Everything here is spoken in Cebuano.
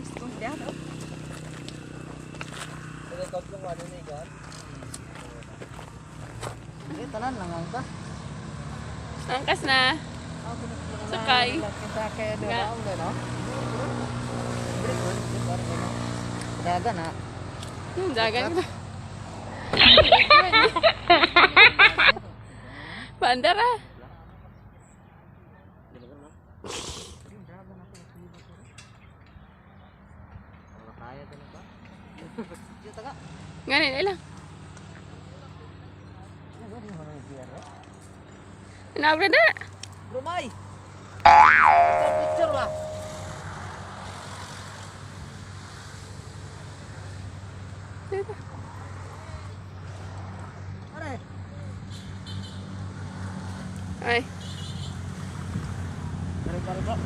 Diyos ko. Diyan, oh. Hindi, tanan lang ang ka. Angkas na. Sakay. Nga. Dagan ha. Dagan ko na. Paandar ah. Nganin, ilang. Nabra na. Rumay! Picture ba? Are. Ay. Pare pare bro.